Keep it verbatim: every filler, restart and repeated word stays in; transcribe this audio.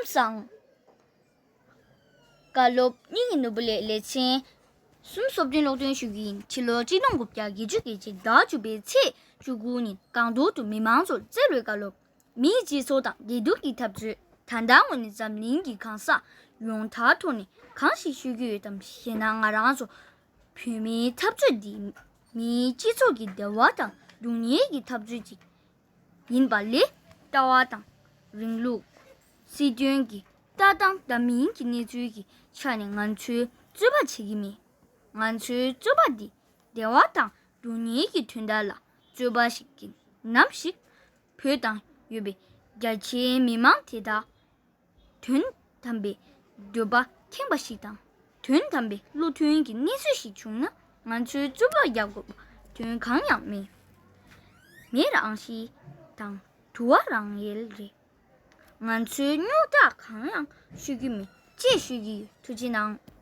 བཟང་། བཀའ་སློབ་སྙིང་གི་ནོར་བུ་ལས་ལེ་ཚན་གསུམ་སློབ་སྟོན་ཀློག་འདོན་ཞུ་རྒྱུ་ཡིན། ཕྱི་ལོ་གཅིག་སྟོང་དགུ་བརྒྱ་བརྒྱད་ཅུ་གྱ་གཅིག་ཟླ་བཅུ་པའི་ཚེས་བཅུ་དགུ་ཉིན་གང་ཐོག་ཏུ་མི་མང་ཚོར་བསྩལ་བའི་བཀའ་སློབ། མིའི་སྤྱི་ཚོགས་དང་བདེ་སྡུག་གི་འཐབ་རྩོད། ད་ལྟ་དངོས་གནས་འཛམ་གླིང་གི་གང་ས་ཡོངས་གྲགས་ཐོག་ནས་གང་ཞིག་ཤོད་ཀྱི་ཡོད་དམ་ཞེ་ན། ང་རང་ཚོ་བོད་མིའི་འཐབ་རྩོད་འདི་མིའི་སྤྱི་ཚོགས་ཀྱི་བདེ་བ་དང་སྡུག་བསྔལ་གྱི་འཐབ་རྩོད་ཅིག་ཡིན་པ་ལས། ལྟ་བ་དང་རིང་ལུགས། སྲིད་དོན་གྱི་ལྟ་སྟངས་འདྲ་མིན་གྱི་གནས་ཚུལ་གྱི་ཆ་ནས་ང་ཚོས་རྩོད་པ་བྱེད་ཀྱི་མེད། ང་ཚོའི་རྩོད་པ་འདི་བདེ་བ་དང་སྡུག་བསྔལ་གྱི་དོན་དག་ལ་རྩོད་པ་ཞིག་ཡིན། ནམ་ཞིག་བོད་དང་ཡོད་པའི་རྒྱ་ཆེའི་མི་མང་དེ་དག་དོན་དམ་པའི་འདོད་པ་ཁེངས་པ་ཞིག་དང་། དོན་དམ་པའི་བློ་མཐུན་གྱི་གནས་ཚུལ་ཞིག་བྱུང་ན། ང་ཚོའི་རྩོད་པ་རྒྱག་དགོས་པ་དོན་གང་ཡང་མེད། མེད་རང་ཞི་དང་དུ་བ་རང་ཡལ་རེད། ང་ཚོའི་རྙོག་དྲ་གང་ཡང་ཤོད་ཀྱི་མེད་ཅེས་ཞུ་གི་ཡོད། ཐུགས་རྗེ་གནང་།